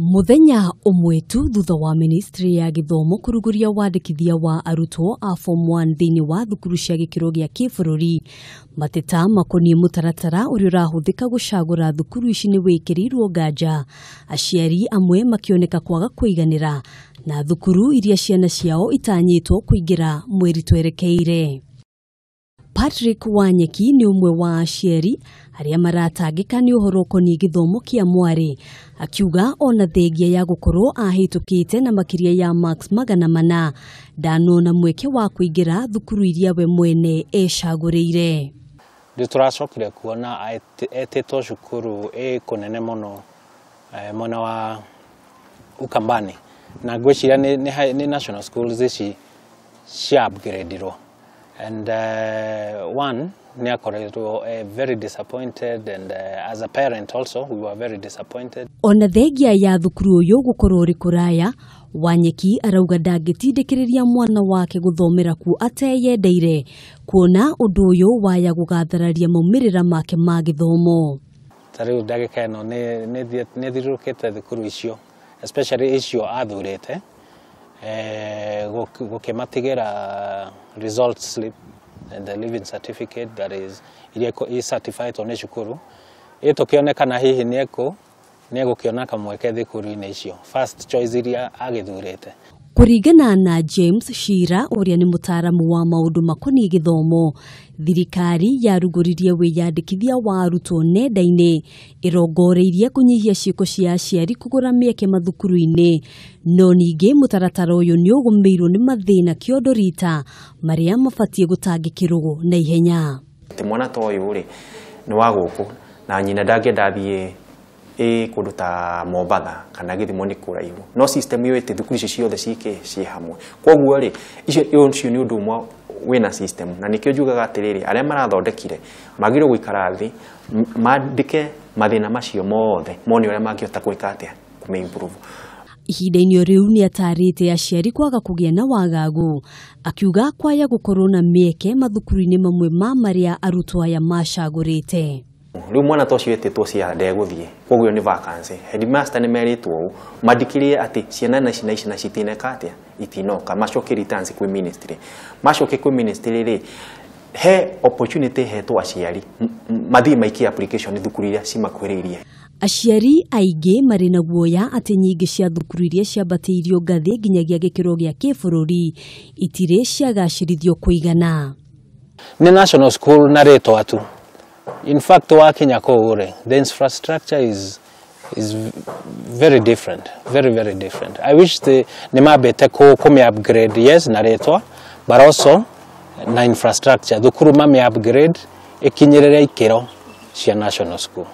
Muthenya ũmwe tu thutha wa ministry ya gĩthomo kũrugũria wandĩkithia wa arutwo a form 1 thĩinĩ wa thukuru cia gĩkĩro gĩa kĩbũrũri, mateta makoniĩ mũtaratara ũrĩa ũrahũthĩka gũcagũra thukuru ici nĩ wĩkĩrĩirwo nganja, aciari amwe makĩoneka kwaga kũiganĩra na thukuru iria ciana ciao itanyĩtwo kũingĩra mweri twerekeire. Patrick Wanyeki nĩ ũmwe wa aciari arĩa maratangĩka nĩ ũhoro ũkoniĩ gĩthomo kĩa mwarĩ, akiuga ona thengia ya gũkorwo ahĩtũkĩte na makĩria ya marks 400 ndanona mweke wa kũingĩra thukuru iria we mwene ecagũrĩire. Rĩu tũracokire kuona etĩtwo cukuru ĩ kũnene mũno mwena wa Ukambani, na ngwĩciria nĩ national schools ici cia upgradeirwo. And one, nĩ akoretwo very disappointed, and as a parent also we were very disappointed. Ona thengia ya thukuru ũyũ gũkorwo ũrĩ kũraya, Wanyeki arauga ndangĩtindĩkĩrĩria mwana wake gũthomera kuo ateyendeire, kuona ũndũ ũyũ waya gũgathararia maumĩrĩra make ma gĩthomo. Ta rĩu ndagĩka ĩno nĩ thiũrũrũkĩte thukuru icio, especially icio athurĩte, gũkĩmatigĩra result slip and the living certificate that is iria i certified nĩ cukuru, ĩ tũkĩonekana hihi nĩ egũkĩona kamweke thukuru-inĩ icio first choice iria agĩthurĩte. Kũringana na James Shira ũrĩa nĩ mũtaaramu wa maũndũ makoniĩ gĩthomo, thirikari yarugũririe wĩyandĩkithia wa arutwo nenda-inĩ ĩrongoreirie kũnyihia ciĩko cia aciari kũgũra mĩeke mathukuru-inĩ, no ningĩ mũtaratara ũyũ nĩ ũgũmĩirwo nĩ mathĩna kĩondo rita marĩa mabatiĩ gũtangĩkĩrwo na ihenya. Atĩ mwana ta ũyũ rĩ nĩ wa gũkũ na nyina ndangĩenda athiĩ kũndũ ta Mombatha kana Gĩthumo nĩ kũraihu, no system ĩyo ĩtĩ thukuru icio ciothe ciĩ hamwe, koguo rĩ ũcio nĩ ũndũ ũmwe wĩna system, na nĩkĩo njugaga atĩrĩrĩ, arĩa marathondekire magĩrĩirwo gũikara thĩ mandĩke mathĩna macio mothe mone ũrĩa mangĩhota gwĩka atĩa kũmĩ-improve. Ihinda-inĩ rĩu nĩ atarĩte aciari kwaga kũgĩa na wagagu, akiuga kwaya gũkorwo na mĩeke mathukuru-inĩ mamwe ma marĩa arutwo aya macagũrĩte. Rĩu mwana ta ũcio etĩtwo cia ndegũthiĩ, koguo nĩ vacancy. Headmaster nĩ merĩtwo ũũ mandĩkĩrie atĩ ciana na ici na ici na citineka atĩa itinoka, macoke returns kwĩ ministry, macoke kwĩ ministry rĩ he opportunity hetwo aciari mathiĩ maikie application thukuru iria cimakuhĩrĩirie. Aciari aingĩ marĩ na guoya atĩ nyingĩ cia thukuru iria ciambatĩirio ngathĩ nginyagia gĩkĩro gĩa kĩbũrũri itirĩ ciagacĩrithio kũigana. Nĩ national school na rĩtwa tu. In fact, wakinya kũu rĩ, the infrastructure is very different, very very different. I wish the nĩ mambĩte kũmĩ upgrade, yes, na rĩtwa, but also na infrastructure. Thukuru mame upgrade ĩkinyĩrĩre ikĩro cia national school.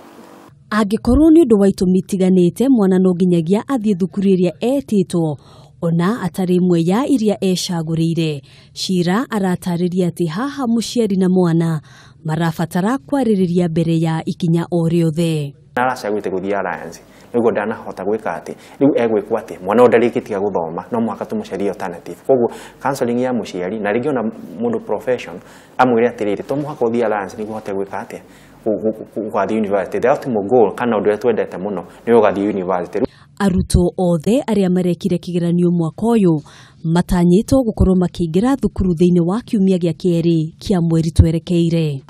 Angĩkorwo nĩ ũndũ wa itũmi itiganĩte, mwana no nginyagia athiĩ thukuru ĩrĩa etĩtwo ona atarĩ ĩmwe ya iria ecagũrĩire. Shira aratarĩria atĩ haha mũciari na mwana marabatara kwarĩrĩria mbere ya ikinya o rĩothe. Aracagũrĩte gũthiĩ Alliance, nĩguo ndanahota gwĩka atĩ rĩu egwĩkwo atĩ mwana ũyũ ndarĩkĩtiga gũthoma, no mũhaka tũmũcarie alternative. Koguo counseling ya mũciari na rĩngĩ ona mũndũ profession amwĩre atĩrĩrĩ, to mũhaka ũthiĩ Alliance nĩguo ũhote gwĩka atĩa gũgathiĩ university. The ultimate goal kana ũndũ ũrĩa twendete mũno nĩ ũgathiĩ university. Arutwo othe arĩa marekire kĩgeranio mwaka ũyũ matanyĩtwo gũkorwo makĩingĩra thukuru thĩinĩ wa kiumia gĩa kerĩ kĩa mweri twerekeire.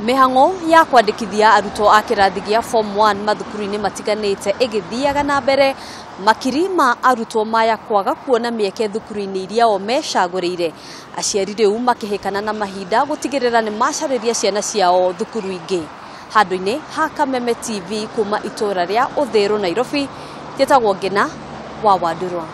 Mĩhang'o ya kwandĩkithia arutwo a kĩrathi gĩa form 1 mathukuru-inĩ matiganĩte ĩgĩthiaga na mbere, makiri ma arutwo maya kwaga kuona mĩeke thukuru-inĩ iria o mecagũrĩire. Aciari rĩu makĩhĩkana na mahinda gũtigĩrĩra nĩ macarĩria ciana ciao thukuru ingĩ. Handũ-inĩ ha Kameme TV kuma itũra rĩa Ũthĩrũ Nairobi, njĩtagwo Ngina wa Wandurwa.